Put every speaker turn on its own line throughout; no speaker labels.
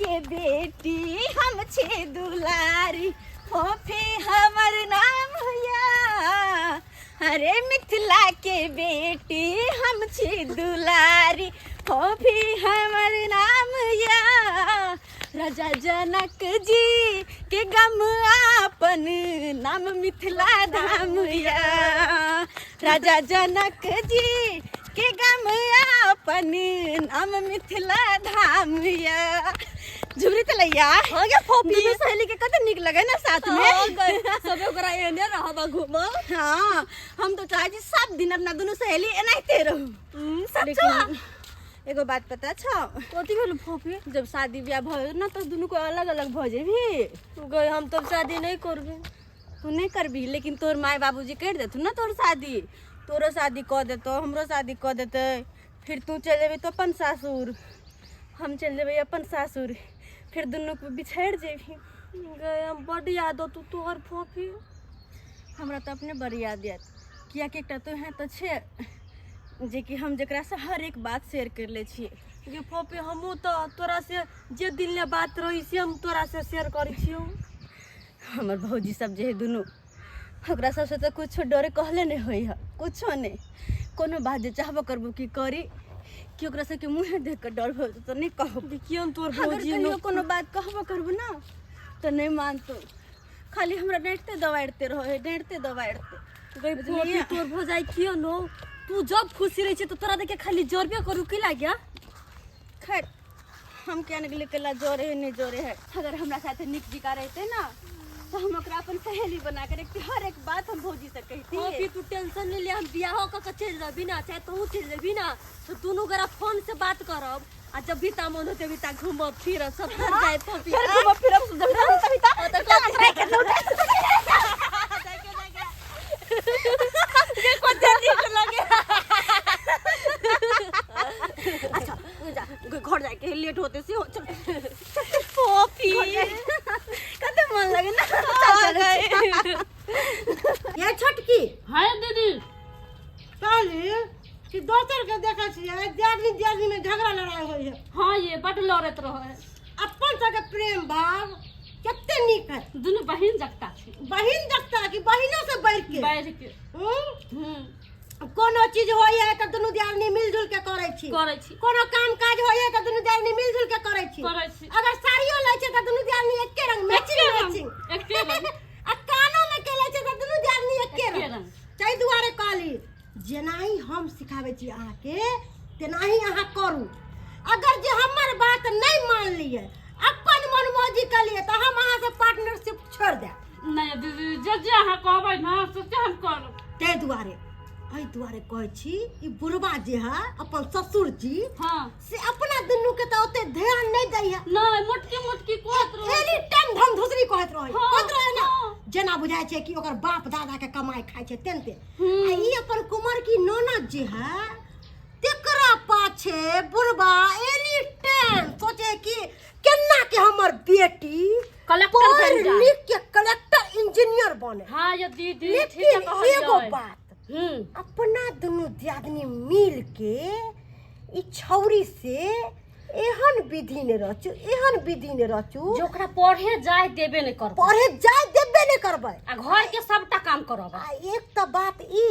के बेटी हम छे दुलारी, फोफी हमर नाम या। अरे मिथिला के बेटी हम छे दुलारी, फोफी हमर नाम या। राजा जनक जी के गम आपन नाम मिथिला धाम या। राजा जनक जी के गम आपन नाम मिथिला धाम या। झुमरी तलैया
हो गया फोफी।
दुनू सहेली के कते नीक लगे ना साथ में।
हो गए सबे ओकरा एने रहबा घूमब।
हाँ, हम तो चाहे छी सब दिन अपना दुनू सहेली एनाहिते रहू।
सब
लेकिन एगो बात पता छौ?
कथी भेल फोफी?
जब शादी ब्याह भ ना तो दुनू को अलग अलग भ जेबही।
गई हम तब शादी नहीं करबे।
तू नहीं करबी, लेकिन तोर माय बाबूजी कर देथु ना तोर शादी। तोरो शादी कऽ देतौ, हमरो शादी कऽ देतै। फिर तू चलि जेबही तो अपन सासुर, हम चलि जेबै अपन सासुर, फिर दुनू के बिछड़ि जेबही।
गई हम बड याद तू तोहर फोफी।
हमरा तऽ अपने बड़ याद आयत, कियाकि एकटा तू हैं तऽ छे जेकि हम जकरासँ हर एक बात शेयर कर लै छियै।
गे फोफी, हमहूँ तऽ तोरा से जे दिल ने बात रही से हम तोरा से शेयर करै छियौ।
हमर भौजी सब जे है दुनू, ओकरा सबसँ तऽ कुछो डरे कहले नहि होइ है, कुछो नहि। कोनो बात जे चाहबो करबो की करी कि ओकरा सबके मुँहे देख कऽ डर हो तऽ नहि कहब।
देखियौ तोर
अगर
भौजी
कहियो कोनो बात कहबो करबो ना तऽ नहि मानतौ, खाली हमरा डाँटिते दबाड़िते रहै है, डाँटिते दबाड़िते।
गई
बुझलियै?
फोफी, तोर भौजाई कियो नो तू जब खुशी रहै छै तऽ तोरा देखे खाली जरबे करू की लाग्या?
खैर हम क्या निकले केला जोरे है नहीं जोरे है। अगर हमरा साथे नीक जिका रहते ना तो हम ओकरा अपन सहेली बना के रखती, हर एक बात हम भौजी से कहती।
फोफी तू टेंशन नहीं ले, हम बियाहो क के चलि जेबी ना, चाहे तू चलि जेबी ना, तो दुनू गोरा फोन से बात करब आ जब भी ता मन होते भी ता घूमब फिरब सब घर जाए फोफी।
फिर घूमब फिरब जब भी ता तभी ता
तो
टांग के लौटे।
देखो जल्दी से लगे।
अच्छा जा, घर जाके लेट होते से हो, चल
फोफी
कते मन लगे ना। चल, चल, चल।
ये छोटकी।
हाँ दीदी।
कहली कि दोसर के देखै छियै दियादनी दियादनी में झगड़ा लड़ाई होइ है।
हाँ ये बड लड़त रहे।
अपन सबके प्रेम भाव कते नीक है।
दुनू बहिन जगता छै।
बहिन जगता कि बहिनो से बढ़ के?
बढ़ के।
कोनो चीज होइ है तऽ दुनू दियादनी मिलजुल के करै छी।
करै छी।
कोनो काम काज होइ है तऽ दुनू दियादनी मिलजुल के करै छी।
करै छी।
अगर साड़ियो लै छै तऽ दुनू दियादनी एके रंग मैचिंग
एके रंग,
मैचिंग।
एके रंग।
आ कानो में के लै छै तऽ दुनू दियादनी एके
एके
रंग।
रंग।
ताहि दुआरे कहली जेनाही हम सिखाबै छी अहाँके तेनाही अहाँ करू। अगर जे हमर बात नहि मानलियै अपन मनमौजी केलियै तऽ हम अहाँसँ पार्टनरशिप छोड़ि देब।
नहीं दीदी, जे जे अहाँ कहबै ना से से हम करब।
ताहि दुआरे एहि दुआरे कहै छी ई बुढ़बा जे है अपन ससुर जी,
हाँ,
से अपना दुनू के तऽ ओते ध्यान नहि दै है।
नहीं मोटकी मोटकी कहत रहे।
एनी टाइम धम धुसरी कहैत रहै।
हाँ,
कहैत रहै ना।
हाँ।
जेना बुझाइ छै कि ओकर बाप दादा के कमाइ खाइ छै तेनते। आ ई अपन कुमर की ननद जे है तेकरा पाछे बुढ़बा एनी टाइम सोचे कि केना के हमर बेटी
कलेक्टर
पढ़
बनि जाए।
लिख के कलेक्टर इंजीनियर बने।
हाँ ये दीदी, ठीक है
लेकिन
कहलियै।
एगो बात, अपना दुनू दियादनी मिल के ई छौरी से एहन विधि ने रचू, एहन विधि ने रचू
जे ओकरा पढ़े जाय देबे नहीं करबै।
पढ़े जाय देबे नहीं करबै
आ घर के सबटा काम करबै।
आ एक तऽ बात ई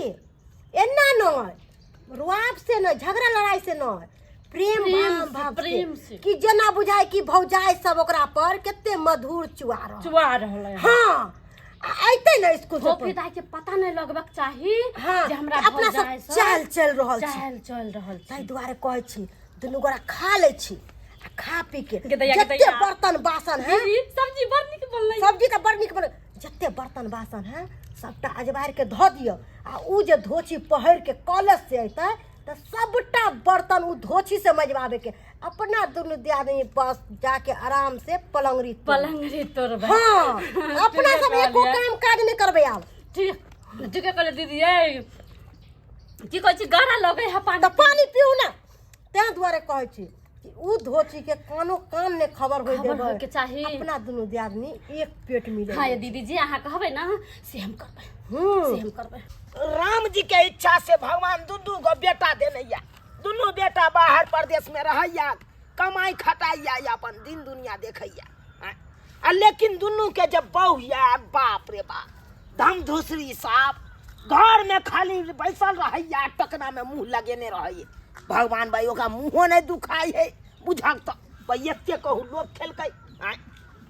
एना नहीं रुआब से नहीं, झगड़ा लड़ाई से नहीं, प्रेम
प्रेम
भाव
से,
भाव से।
प्रेम से।
कि जेना बुझाय कि भौजाई सब ओकरा पर कते मधुर चुआ रहल।
चुआ रहल है।
हाँ, आ अइतै ने स्कूल से
फोफी दाई के पता नहीं लगबाक चाही
हाँ,
जे हमरा
अपना सब
भौजाई सब
चाल चलि रहल छी।
चाल चलि रहल छी।
ताहि दुआरे कहै छी दुनू गोरा खा लै छी आ खा पी के
गेदैया,
जते
गेदैया।
बर्तन बासन है।
दीदी, सब्जी बड़ नीक बनलै।
सब्जी तऽ बड़ नीक बनलै। जते बर्तन बासन है सबटा अजबारि के धऽ दियौ आ उ जे धोछी पहिर के कॉलेज से अयतै तऽ सबटा बर्तन उ धोछी से मजबाबे के। अपना दुनू दियादनी बस जाके आराम से पलंगरी तोड़बै।
पलंगरी तोड़बै।
हाँ, अपना
ठीके
सब एको
कहलियै।
काम काज नहि करबै आब।
ठीक, ठीके कहलियै दीदी। ये की कहै छी, गारा लगै है पानी।
तऽ पानी पीऊ ना। ताहि दुआरे कहै छी कि उ धोती के कानो कान ने खबर होय
खबर
देबै।
होयके चाही।
अपना दुनू दियादनी एक पेट मिले।
हाँ ये दीदी जी, अहाँ कहबै ना से हम करबै। से हम करबै।
राम जी के इच्छा से भगवान दू दू गो बेटा देने या, दुनू बेटा बाहर प्रदेश में रहैया, कमाई खटाइया या अपन दिन दुनिया देखैया आँय। आ लेकिन दुनू के जब बहु या बाप रे बाप धम धुसरी साफ घर में खाली बैसल रहैया टकना में मुंह लगेने रहैया भगवान भाई ओकरा मुँहो नहि दुखाइ है बुझक तऽ भाई एते कहू लोक खेलकै आँय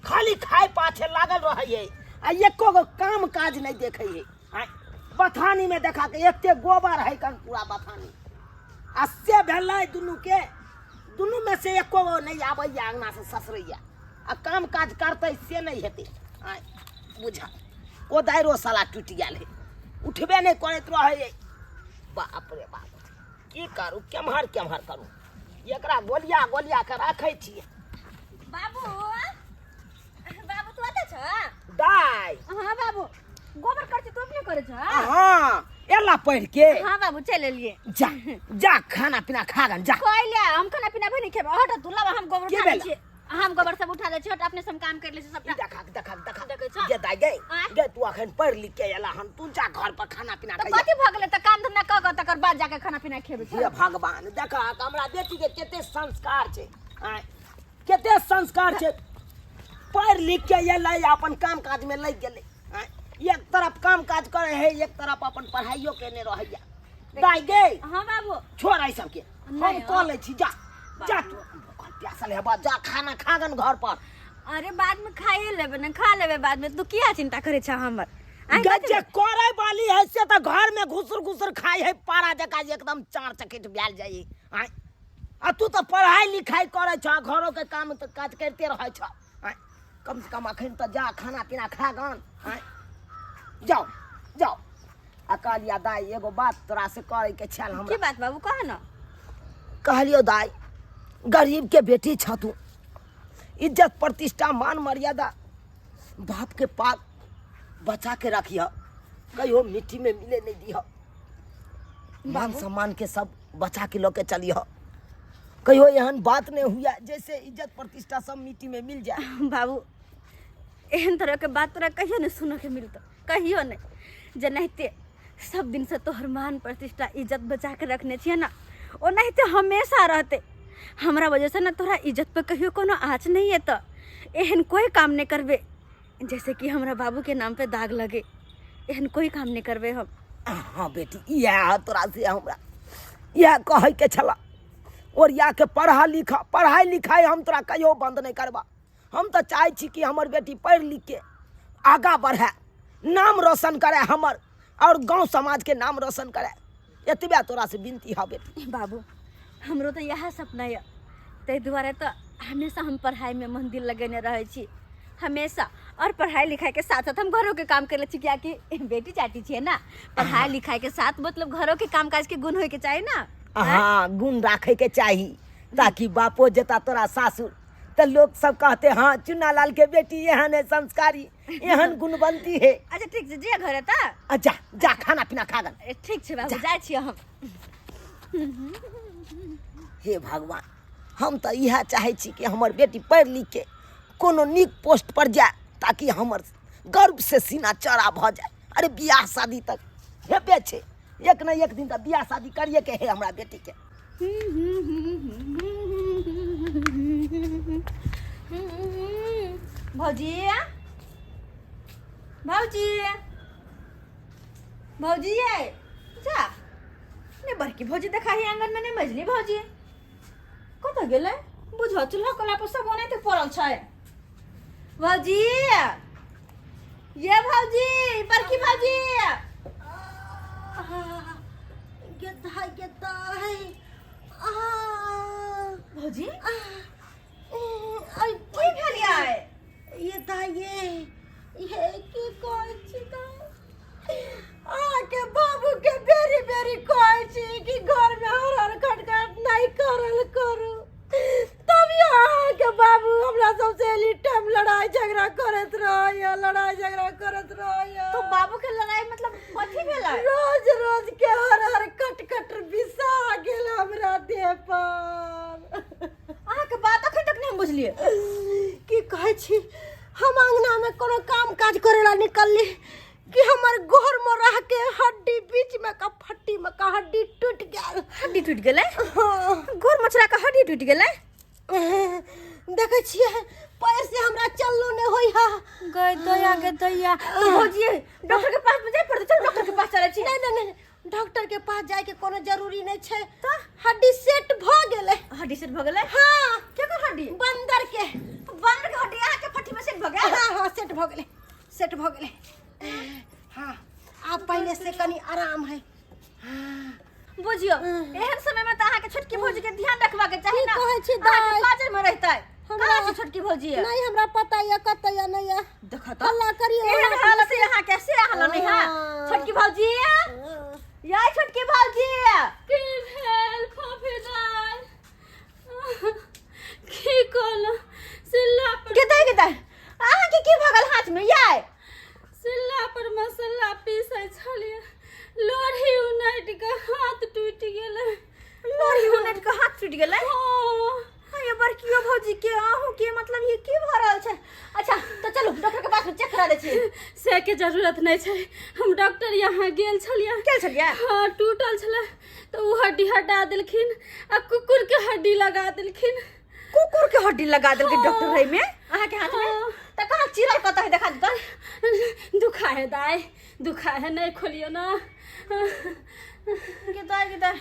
खाली खाय पाछे लागल रहै है आ एको गो काम काज नहि देखै है आँय बथानी में देखा के एते गोबर है कन पूरा बथानी आ से भेलै दुनू के दुनू में से एको गो नहि आबैया अङ्गना से ससरैया आ काम काज करतै से नहि हेतै आँय बुझा कोदारिओ साला टूटि गेल है उठबे नहि करैत रहै है बाप रे बाप की करू केम्हर केम्हर करू एकरा गोलिया गोलिया के राखै छियै
बाबू बाबू तू अतऽ छ
दाइ
हाँ बाबू गोबर करছি तू अपने करे छ
हाँ एला पढ़ के
हाँ बाबू चल एलिए
जा जा खाना पीना खा गन जा
कहले हम खाना पीना भी नहीं खेबै हट तू लावा हम गोबर
के
उठा दै
भेला?
छियै हम गोबर सब उठा दै छियै हट अपने से हम काम कर लै छियै
ई
सबटा
देखा देखा देखा
देखै छौ?
गे दाइ गे
आँय?
गे तू अखन पढ़ लिख के एला हन तू जा घर पर खाना पीना
तऽ
खइया
कथी भऽ गेलै तऽ काम धंधा कऽ कऽ तकर बाद जाके खाना पीना खेबै
हे भगवान देखा हमरा बेटी के कते संस्कार छै आँय कते संस्कार छै पढ़ लिख के एलै अपन काम काज में लागि गेलै आँय एक तरफ काम काज करे है एक तरफ अपन पढ़ाइयो केने रहैया दाइ गे
हाँ बाबू
छोड़ एहि सबके हम
नहि,
कऽ लै छी जा जा तू भूखल प्यासल हेबा जा खाना खा गन घर पर
अरे बाद में खाइए लेबै ने खा लेबै बाद में तू किया चिंता करै छ हमर आँय,
गे
कथी
जे करे वाली है से तऽ घर में घुसुर घुसुर खाइ है पारा जकाँ जे एकदम चार चकेट भेल जाइ आँय आ तू तऽ पढ़ाइ लिखाइ करै छह घरो के काम तऽ काज करिते रहै छह आँय कम से कम अखन तऽ जा खाना पीना खा गन आँय जाओ जाओ आ कहलिया दाइ एगो बात तोरा से करे के छल
की
हमरा
बात बाबू कह न
कहलियो दाइ गरीब के बेटी छ तू इज्जत प्रतिष्ठा मान मर्यादा बाप के पाग बचा के रखिह कहियो मिट्टी में मिले नहीं दिह मान सम्मान के सब बचा के लऽ के चलिह कहियो एहन बात नहीं हुआ जैसे इज्जत प्रतिष्ठा सब मिट्टी में मिल जाए
बाबू एहन तरह के बात तोरा कहियो नहीं सुनऽ के मिलतो कहियो नहीं जेनाहिते सब दिन से तोहर मान प्रतिष्ठा इज्जत बचा के रखने छियै ना ओनाहिते हमेशा रहते हमरा वजह से ना तोहरा इज्जत पे कहियो कोनो आँच नहीं एतऽ एहन कोई काम नहीं करबे जैसे कि हमरा बाबू के नाम पे दाग लगे एहन कोई काम नहीं करबे हम
हाँ बेटी इएह तोरा से हमरा इएह कहैके छला ओरिया के पढ़ा लिखा पढ़ाई लिखाई हम तोरा कहियो बंद नहीं करबा हम तऽ चाहै छी कि हमर बेटी पढ़ि लिखके आगाँ बढ़ै नाम रोशन करै हमर आओर गाँव समाजके नाम रोशन करै एतबे तोरासँ विनती हऽ बेटी
बाबू हमरो तऽ इएह सपना यऽ ताहि दुआरे तऽ हमेशा हम पढ़ाइमे मन दिल लगेने रहै छी हमेशा और पढ़ाई लिखाई के साथ साथ हम घरों के काम कर ले छी कियाकि बेटी चाटी छियै ना पढ़ाई लिखाई के साथ मतलब घरों के काम काज के गुण होय के चाही ना
हाँ गुण राखैके चाही ताकि बापो जेता तोरा सासुर तऽ लोक सब कहते हाँ चुन्ना लाल के बेटी एहन है संस्कारी एहन गुणवंती है
अच्छा ठीक छै जे घरे तऽ
आ जा जा खाना पीना खा गन
ए, ठीक छै बाबू जाइ छियै हम
हे भगवान हम तऽ इएह चाहै छी कि हमर बेटी पढ़ि लिख के कोनो नीक पोस्ट पर जाय ताकि हमर गर्व से सीना चौड़ा भऽ जाय अरे बियाह शादी तक हेबे छै एक ने एक दिन तऽ बियाह शादी करिए के है हमरा बेटी के
भौजी भौजी भौजी ये जा ने बड़की भौजी देखा ही आंगन में नहीं मजली भौजी कतऽ गेलै बुझो चूल्हा कोला पर सब ओनाहिते पड़ल छै भौजी ये भौजी बड़की भौजी
गेदा गेदा है आ
भौजी
आई
की भेल यै
ये दाई ये ये की कहै छी दाई अहाँके बाबू के बेरी बेरी कहै छी कि घर में हर हर खटखट नहीं करल करू तब अहाँके बाबू हमरा सबसे एनी टाइम लड़ाई झगड़ा करैत रहैया लड़ाई झगड़ा करैत रहैया
तो बाबू के लड़ाई मतलब कथी भेलै
रोज रोज के हर हर कट कट बिसा गेल हमरा देह पर
अहाँके बात अखन तक नहि हम बुझलियै
की कहै छी हम अंगना में कोनो काम काज करे ला निकलली कि हमर गोर में रह के हड्डी बीच में का फट्टी में का हड्डी टूट गेल
हड्डी टूटि गेलै
हाँ
गोर मछरा के हड्डी टूटि गेलै
देखै छियै पैर से हमरा चललो नहि होइ हा।
गए दया गे दया, तो भौजी डॉक्टर के पास में जाय पड़तै। चल डॉक्टर के पास चलै छी।
नहि नहि नहि, डॉक्टर के पास जाय के कोनो जरूरी नहि छै, हड्डी सेट भऽ गेलै।
हड्डी सेट भऽ गेलै?
हाँ।
केकर हड्डी?
बंदर के।
बंदर के हड्डी अहाँ के फट्टी में सेट भऽ गेल?
हाँ हाँ, सेट भऽ गेलै, सेट भऽ गेलै। हाँ, आब पहिले से कनि आराम है।
बुझियो एहन समय में त अहाँ के छोटकी भौजी के ध्यान रखबा के चाही
की
ना।
कहै छी
अहाँ के
दाइ?
पाजर में रहतै।
हमरा-
कहाँ छै छोटकी भौजी?
नहीं, हमरा पता ये कतऽ ये नहीं ये।
देखो त
हल्ला करियो।
एहन हालत है अहाँ के, से हालत नहीं है।
हाँ।
छोटकी भौजी, या छोटकी भौजी,
की भेल फोफीदार? की कहलहुँ, सिल्ला पर
के दाइ, के दाइ, अहाँ के की भऽ गेल हाथ में याय?
सिल्ला पर मसाला पीसै छलियै, लोढ़ी उनटि कऽ हाथ टूटि गेलै।
लोढ़ी उनटि कऽ हाथ टूटि गेलै?
हाँ।
हाँ, ये बड़कियो भौजी के अहूँ के मतलब ये की भऽ रहल छै? अच्छा तऽ चलू डॉक्टर के पास में चेक करा दै छी।
से के जरूरत नहि छै, हम डॉक्टर यहाँ गेल छलियै।
गेल छलियै?
हाँ, टूटल छलै तऽ ओ हड्डी हटा देलखिन आ कुकुर के हड्डी लगा देलखिन।
कुकुर के हड्डी लगा देलकै डॉक्टर रे में अहाँ के हाथ में?
हाँ।
तऽ कहाँ चिरल, कतऽ है, देखा देतऽ।
दुखा है दाई, दुखा है, नहीं खोलियो ना।
के दाई, के दाई,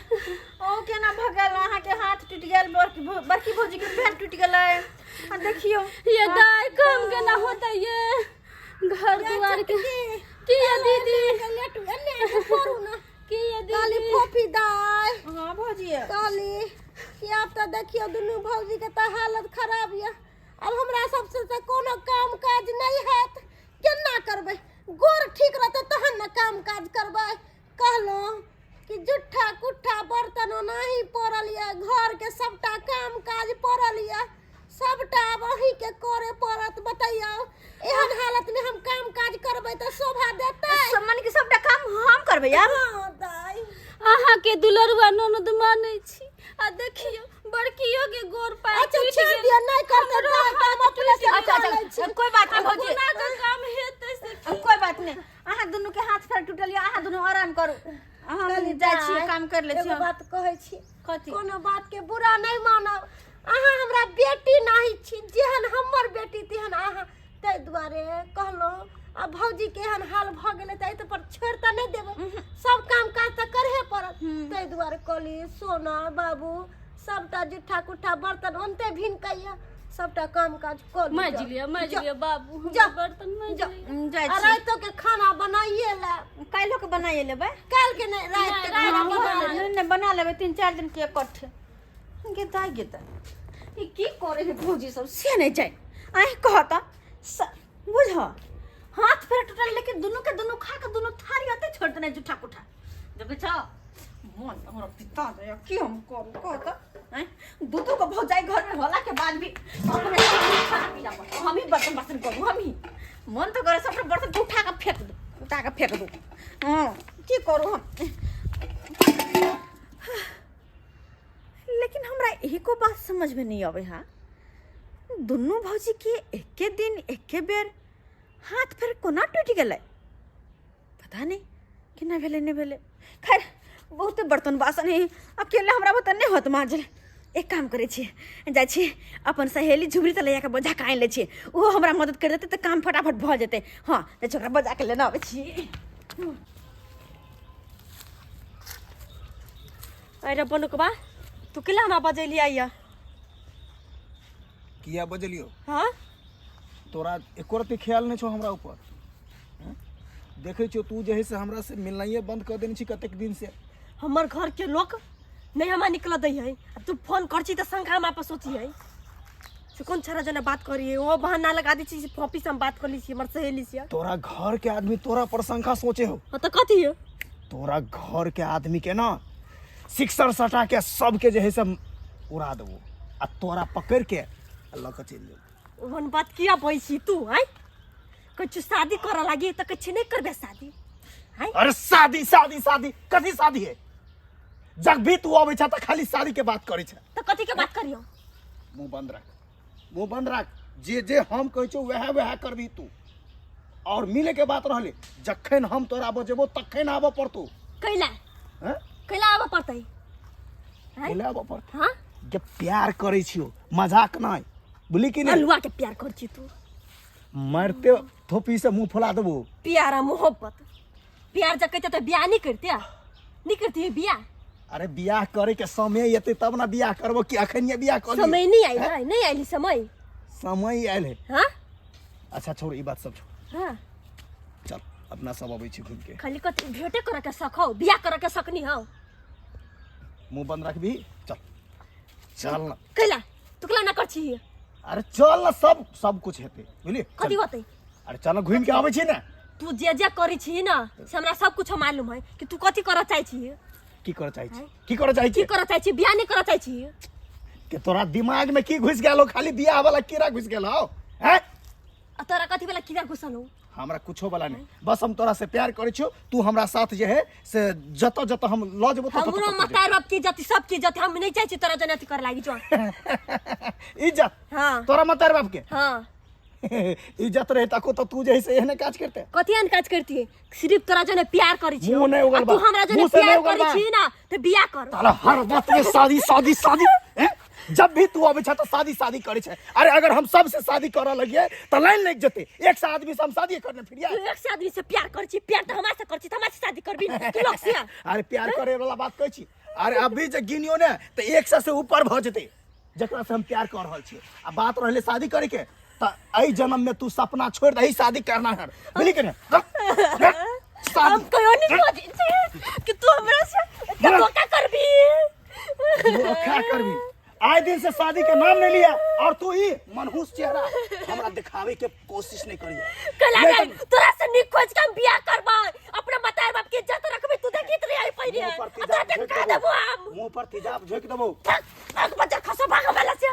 ओ केना भऽ गेल अहाँ के हाथ टूटि गेल? बड़की बड़की भौजी के पैर टूटि गेलै आ देखियो।
ये दाई, कम के ना होता ये घर दुआर के की ये दीदी?
लेटू एने पड़ू ना।
की ये
काली
दीदी?
फोफी दाइ।
हाँ भौजी।
कहली कि आब तऽ देखियौ दुनू भौजी के तऽ हालत खराब यऽ, आब हमरा सबसे तऽ कोनो काम काज नहि हैत। केना करबै? गोर ठीक रहतै तहन ने काम काज करबै। कहलहुँ कि जुट्ठा कुट्ठा बर्तन ओनाही पड़ल यऽ, घरके सबटा काम काज पड़ल यऽ, सबटा आब अहीँके करे पड़त। बतैयौ, एहन हालतमे हम काम काज करबै तऽ शोभा देतै?
मन के सबटा काम हम करबै यार।
हाँ दाइ।
अहाँ के दुलरुआ ननद मानै छी आ देखियो बड़कियो के गोर पैर
अच्छा
टूटि
छोड़ि
गेल।
दिअ, नहि करतै दाइ तऽ हम अपने से
अच्छा
कऽ लै छी।
अच्छा, कोई बात नहीं भौजी।
कोना के काम हेतै से?
कोई बात नहीं, अहाँ दुनू के हाथ पैर टूटल यऽ, अहाँ दुनू आराम करू, हम
कहली
जाइ छियै
दाइ,
काम कर लै
एगो
छियै।
बात कहै छी।
कथी?
कोनो बात के बुरा नहि मानब, अहाँ हमरा बेटी नाही छी, जेहन हमर बेटी तेहन अहाँ, ताहि दुआरे कहलहुँ। आ भौजी के एहन हाल भऽ गेलै तऽ एहि पर छोड़ि तऽ नहि देबै, सब काम काज तऽ करहे पड़त। ताहि दुआरे कहली सोना बाबू सबटा जुट्ठा कुट्ठा बर्तन ओनते भिनकैया, सबटा काम काज कऽ लिअ।
माजि लिअ, माजि लिअ बाबू हमर
जा।
बर्तन माजि
जा।
लिअ।
जाइ
आ
छी।
रातिो के खाना बनाइए ले।
काल्हिो के बनाइए लेबै।
काल्हि के नहि, राति के खाना बना लेबै।
नहि नहि, बना लेबै 3-4 दिन के इकट्ठे। गे दाइ, गे दाइ, ई की करे है भौजी सब से नहि जाय। आँय कहता बुझ, हाथ पैर टूटल लेकिन दुनू के दुनू खा के दुनू थारी अते छोड़ देने जूठा कुठा। देखै छ मन तऽ हमरा पिता जाइए, की हम करू कहता? आँय, दू दू गो भौजाई घर में होला के बाद भी अपने खाना पीना पर हम ही बर्तन बासन करू हम ही। मन तो करे सबटा बर्तन के उठा के फेंक दू, उठा के फेंक दू। हाँ, की करू हम? लेकिन हमरा एको बात समझ में नहीं आवे हा, दुनू भौजी के एके दिन एके बेर हाथ पैर कोना टूटि गेलै? पता नहीं केना भेलै, नहि भेलै। खैर, बहुते बर्तन बासन है, अकेले हमरा बुते नहि होत माजल। एक काम करै छी, जाइ छी अपन सहेली झुमरी तलैया के बजा के आनि लै छी, ओहो हमरा मदद कर देतै तऽ काम फटाफट भऽ जेतै। हाँ, जाइ छी ओकरा बजा के लेने अबै छी।
अरे बनुकबा, तू केला हमरा बजेलियै या?
किया बजलियो?
हाँ।
तोरा एको रत्ती ख्याल नहि छौ हमरा ऊपर? हैं? देखै छियौ तू जे है से हमरा से मिलनाइए बंद कऽ देने छी कतेक दिन से।
हमर घर के लोक नहीं हमरा निकल दै है, आ तू फोन कर छी तऽ शंका हमरा पर सोची है से कोन छड़ा जना बात करिए, ओ बहाना लगा दै छी कॉपी से हम बात कर ली छी हमर सहेली से।
तोरा घर के आदमी तोरा पर शंका सोचे हो?
हाँ तऽ कथी है?
तोरा घर के आदमी के ना सिक्सर सटा के सबके जे है से उड़ा देबो आ तोरा पकड़ के लऽ के चलि जेबो।
ओहन बात किया बजै छी तू? आँय, किछु शादी करऽ लागी तऽ किछु नहि करबे शादी? आँय।
अरे शादी शादी शादी, कथी शादी है? जब भी तू अबै छ तऽ खाली शादी के बात करै छ।
तऽ कथी के बात करियौ?
मुंह बंद रख, मुंह बंद रख। जे जे हम कहै छियौ वएह वएह करबी तू। और मिले के बात रहले, जखन हम तोरा बजेबो तखन आबऽ पड़तौ।
कैला?
हैं?
कैला आबऽ पड़तै?
कैला आबऽ पड़तै?
हाँ।
जे प्यार करै छियो मजाक नहि बुझली कि नहि
अलुआ के प्यार कर छी तू
मारते थोपी से मुंह फुला देबो
प्यार आ मोहब्बत प्यार जब कहते तो बियाह नहीं करते नहीं करती है बियाह
अरे बियाह करे के समय एते तब ना बियाह करबो कि अखन ये बियाह कर
समय नहीं आई है नहीं आई समय
समय आयल है
हाँ
अच्छा छोड़ ई बात सब छोड़
हाँ
चल अपना सब अबै छी घूम के
खाली कथी भेटे करे के शक हो बियाह करे के शक नहीं हो
मुंह बंद रखबी चल चल ना
कैला तू कैला ना कर छी
अरे चल ना सब सब कुछ हेतै बुझली
कथी
चल।
होतै
अरे चल ना घूम के आबै छी ना
तू जे जे करै छी ना से हमरा सब कुछ मालूम है कि तू कथी करऽ चाहै छी
की करऽ चाहै छी की करऽ चाहै
की
छी
करऽ चाहै छी बियाह नहीं करऽ चाहै छी
कि तोरा दिमाग में की घुस गेल हो खाली बियाह वाला कीड़ा घुस गेल हो हैं
आ तोरा कथी वाला कीड़ा घुसल हो
हमरा कुछो वाला नहीं बस हम तोरा से प्यार करै छियो तू हमरा साथ जे है से जतऽ जतऽ हम लऽ जेबो ततऽ
हमरो
ततऽ तू
मतार बाप की इज्जत सब की इज्जत हम नहीं चाहै छी तोरा जने अथी करे लागी जो
जेबही। इज्जत
हाँ
तोरा मतार बाप के
हाँ
इज्जत रहे तको तो तू जे है से एहने काज करते
कथी एहन काज करती है सिर्फ तोरा जने प्यार करै छी
मुँह नहि उगलबा।
आ तू हमरा जने
मुँह से नहि
प्यार
उगलबा।
करै छी ना तऽ बियाह कर
ताला हर बात में शादी शादी शादी हैं? जब भी तू अबै छै तऽ शादी शादी करै छै अरे अगर हम सबसे शादी करऽ लगिए तऽ लाइन लागि जेतै एक सए आदमी से हम शादी करने फिरिया
तू एक से आदमी से प्यार करै छी प्यार तऽ हमरा से करै छी तऽ हमरा से शादी करबी तू लोग से
अरे प्यार करे वाला बात कहै छी अरे अभी जे गिनियो ने तऽ एक सए से ऊपर भऽ जेतै जकरा से हम प्यार कऽ रहल छियै आ बात रहलै शादी करे के तऽ एहि जन्म में तू सपना छोड़ दही शादी करना है बुझली कि नहि
हम
शादी
कहियो नहीं सोचै छी कि तू हमरा से एते धोखा करबी
धोखा करबी आए दिन से शादी के नाम नहीं लिया और तू ही मनहूस चेहरा हमरा दिखावे के कोशिश नहीं करिए
कला
नहीं
गई तोरा से निक खोज के हम बियाह करबै अपना मतार बाप के इज्जत रखबे तू देखित रही आई पहिने
मुंह पर
आ तोरा
तेजाब
देख
झोंक
का
देबो
देबो हम
मुंह पर तेजाब झोंक देबो
भाग भाग बच्चा खसो भाग वाला से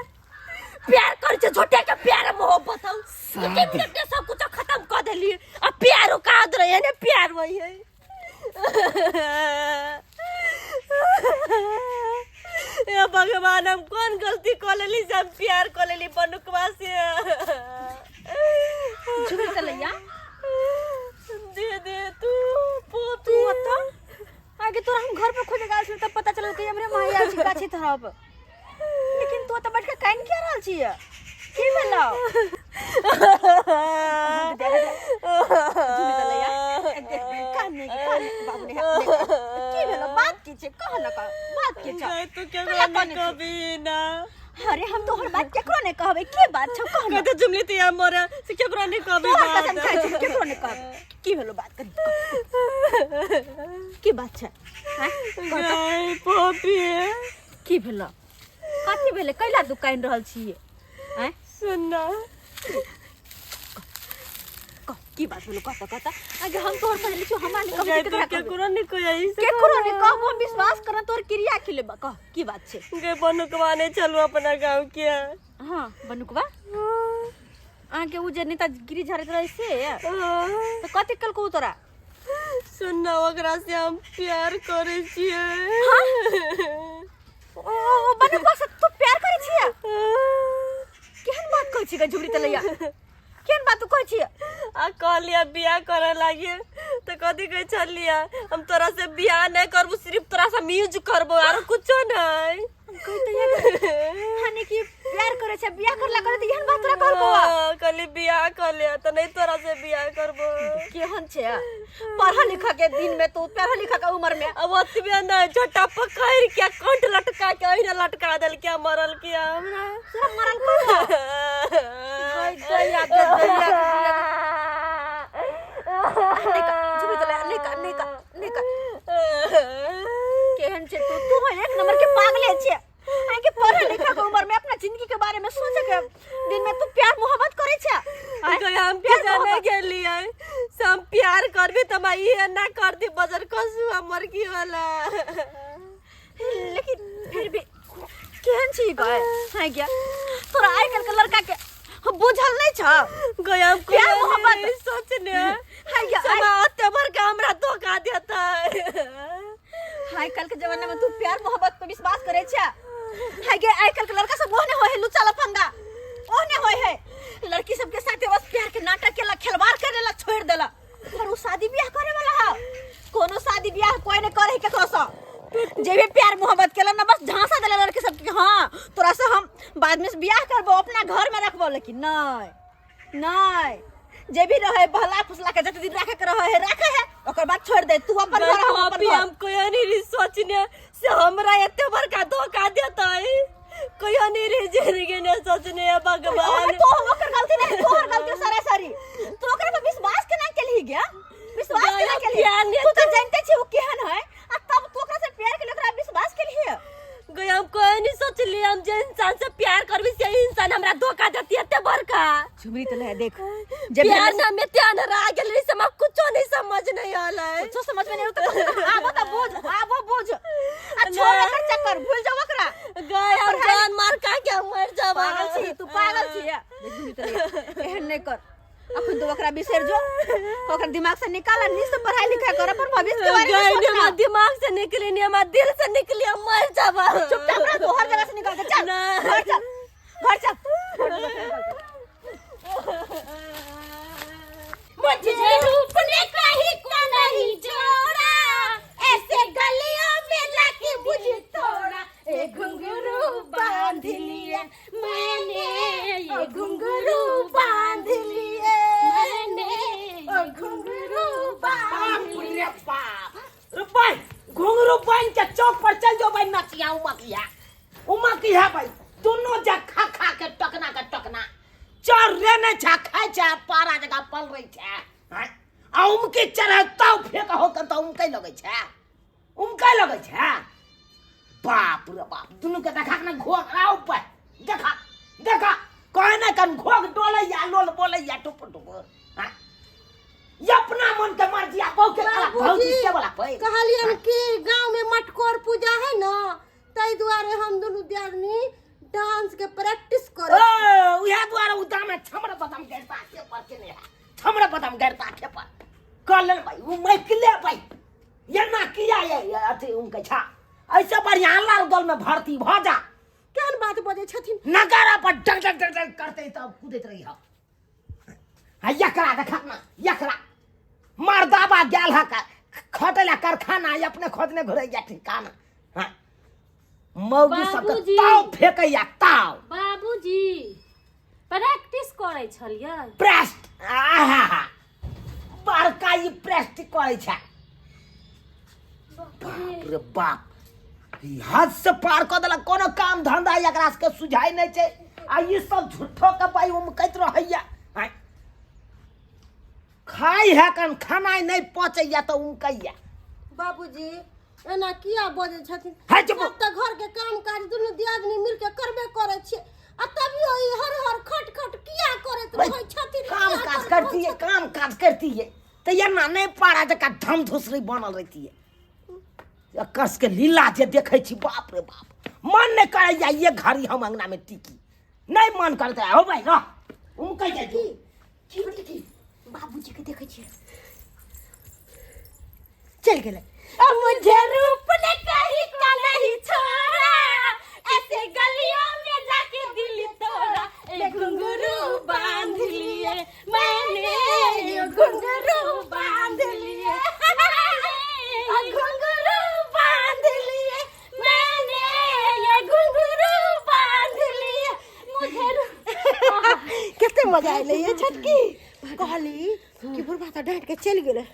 प्यार कर छे झूठे के प्यार मोहब्बत हम के मिनट के सब कुछ खत्म कर देली अब प्यार का रहे ने प्यार वही है हे भगवान हम कौन गलती कर लेली से हम प्यार कर लेली बनुकवा से
झुकल चलैया
दे दे तू पोती
तू ओतऽ आगे तोरा हम घर पर खोजे गेल छलियै तब पता चलल कि हमरे माई आयल छी गाछी तरफ लेकिन तू ओतऽ बैठ के कानि किया रहल छी की भेलौ की भेलौ बात की छै कह न कह बात की छै
तू
कला
केकरो
कने
नहीं
छी?
कभी ना
अरे हम तोहर बात केकरो नहीं कहबै के बात छौ कह न
कहते जुमली तिया मोरे से केकरो नहीं कभी
तोहर
बात।
कसम खाइ छी केकरो नहीं कहब की भेलौ बात करी की बात छै आँय? कह तऽ।
गई पोपी
की भेलौ कथी भेलै कैला तू कानि रहल छियै आँय
सुन ना
कह की बात भेलौ कह तऽ कह तऽ आगे हम तोहर सहेली छियौ हमरा नहि कहबै
गई
तऽ
तू
केकरा कहबै
केकरो नहीं कोई
केकरो नहि कहबो हम विश्वास करब तोहर क्रिया खिलेबा कह की बात छै
गई बनुकवा नहीं चलू अपना गाँव के
हाँ बनुकवा अहाँके उ जे नेता गिरी झाड़ैत रहै से तऽ कथी कलको उ तोरा
सुन ना ओकरा से हम प्यार करै छियै
ओ ओ बनुकवा से तू प्यार करै छियै केहन बात कहै छी गे झुमरी तलैया केहन बात तू कहै छियै
आ कहलियै बियाह करे लागी तऽ कथी कहै छलियै हम तोरा से बियाह नहि करबो सिर्फ तोरा से यूज करबो आरो कुछो नहि
हानि कि प्यार करे छै बियाह करला करे तऽ एहन बात तोरा कहलको
हाँ, कहली बियाह कर ले तऽ नहि तोरा से बियाह करबो
केहन छै पढ़ा लिखा के दिन में तू पढ़ा लिखा के उम्र में
अब ओतबे नहि छोटा पकड़ के कंठ लटका के ओहिना लटका देलकै मरल के हमरा
तोरा मरल को गई दैया के दैया के दैया के। नहीं का झुमरी तलैया नहीं का नहीं का नहीं का केहन छै तू तू एक नंबर के पागले छै आइ के पढ़े लिखे के उम्र में अपना जिंदगी के बारे में सोचे के दिन में तू प्यार मोहब्बत करे छै आँय?
गई हम
प्यार
जाने
मोहब्बत।
गेलियै से हम प्यार करबी तऽ माई एना कर दी बजर कसु हमर की वाला
लेकिन फिर भी केहन छी गए हां गया तोरा आइ काल्हि के लड़का के बुझल नहीं छ
गई हम
प्यार
कहियो
मोहब्बत।
नहीं सोचने
हां गया
समा ओते भर के हमरा धोखा देता
आइ काल्हि के जमाना में तू प्यार मोहब्बत पे विश्वास करे छै हाय गे आइ काल्हि के लड़का सब ओहने होय है लुच्चा लफंगा ओहने होय है लड़की सबके साथे बस प्यार के नाटक केला खिलवाड़ करे ला छोड़ देला पर उ शादी ब्याह करे वाला है कोनो शादी ब्याह कोई नहीं करे है केकरो से जे भी प्यार मोहब्बत केला ना बस झांसा देला लड़के सब के, हाँ तोरा से हम बाद में बियाह करबो, अपना घर में रखबो, लेकिन नहीं नहीं, जे भी रहे बहला फुसला के जते दिन राखे के रहे है राखे है, ओकर बाद छोड़ दे तू अपन घर हम अपन
अभी
घर।
हम कोई नहीं रही सोचने से हमरा एते बड़का धोखा देतै, कोई नहीं रही जिंदगी ने सोचने है भगवान।
तो ओकर गलती नहीं, तोहर गलती सारा सारी। तू ओकरा पर विश्वास केना केलही गे? विश्वास केना केलही?
प्यार नहीं
तू तो जानते छी ओ केहन है, आ तब तू ओकरा से प्यार केलही, ओकरा विश्वास केलही?
गई हम कोई नहीं सोचली, हम जे इंसान से प्यार करबी से इंसान हमरा धोखा देती एते बड़का।
झुमरी तो ले देख,
प्यार ना में ध्यान रह गेल रही, से कुछो नहीं समझ नहीं आला है।
कुछो समझ में नहीं आता, आबो त बोझ, आबो बोझ। आ छोड़ एकर चक्कर, भूल जाओ ओकरा।
गए हम जान मार का के मर जाब।
पागल छी तू, पागल छी। देख झुमरी तो ले, एहन नहीं कर, अखन तो ओकरा बिसरि जो, ओकरा दिमाग से निकाल, नी से पढ़ाई लिखाई कर, अपन भविष्य के बारे में
गए
सोचना।
हमरा दिमाग से निकली नहीं, हमरा दिल से निकली, हम मर जाब।
चुपचाप रह, तू हर जगह से निकल के चल, घर चल, घर चल।
मुझे रूप ने कहीं को नहीं जोड़ा, ऐसे गलियों में लाके मुझे तोड़ा, ये घुंघरू बांध लिया मैंने, ये घुंघरू बांध लिए मैंने, ये घुंघरू बांध
रे बाप रुपा घुंघरू बांध के चौक पर चल जो भाई नचिया उमकिया उमकिया भाई, दोनों जा खा खा के टकना के टकना चर रे नहीं छा खाए छा पारा जगह पल रही छा, आ उमके चढ़े ताव फेंक हो के तो उमके लगै छा, उमके लगै छा। बाप रे बाप, दुनू के देखा ना घोक आ ऊपर देखा देखा कहे ना कन घोक डोले या लोल बोले या टुप टुप, हां ये अपना मन के मर्जी आ बहु के कला भौजी से वाला पे
कहलियन कि गांव में मटकोर पूजा है ना, तै दुआरे हम दुनू दियादनी डांस के प्रैक्टिस करे।
ओ उहे दुआरे उ दामे छमड़ बदाम गरता के पर के नहीं है, छमड़ बदाम गरता के पर कल भाई उ मैकले भाई ये ना किया ये अथी उनके छा ऐसे बढ़िया लाल दल में भर्ती भ जा।
केहन बात बजै छथिन?
नगारा पर डग डग डग डग करते तब कूदैत रही हा। यकरा देखा ना, यकरा मर्दाबा गेल हा खटला कारखाना, अपने खोजने घुरै जा ठिकाना। हां मौगी सब के ताव फेकैया ताव।
बाबूजी प्रैक्टिस करै छलियै?
प्रेस्ट आहा बड़का ई प्रेस्ट करै छै। बाप रे बाप, ई हद से पार कऽ देलक, कोनो काम धंधा एकरा सबके सुझाइ नहि छै, आ ई सब झूठो के पाइ उमकैत रहैया। खाइ है कन खानाइ नहि पचैया तऽ उमकैया।
बाबूजी एना किया बजै छथिन?
सब
तऽ घर के काम काज दुनू दियादनी मिल के करबे करै छियै, आ तभियो ई हर हर खट खट किया करैत रहै छथिन?
काम काज करतियै, काम काज करतियै तऽ एना नहि पारा जकाँ धम धुसरी बनल रहितियै। एकर सबके लीला जे देखै छी, बाप रे बाप, मन नहि करैया ये घड़ी हम अंगना में टिकी, नहीं मन करते हो भाई रह उमकै जाइ छी।
की बाबूजी के देखै छियै, चल गेलै।
मुझे रूप ने कहीं का नहीं छोड़ा, ऐसे गलियों में जाके दिल तोड़ा, एक घुंघरू बांध लिए मैंने, ये घुंघरू बांध लिए, घुंघरू बांध लिए मैंने, ये घुंघरू बांध लिए मुझे।
कते मजा अयलै ये छोटकी। कहली कि बुढ़बा तऽ डाँटि के चलि गेलै,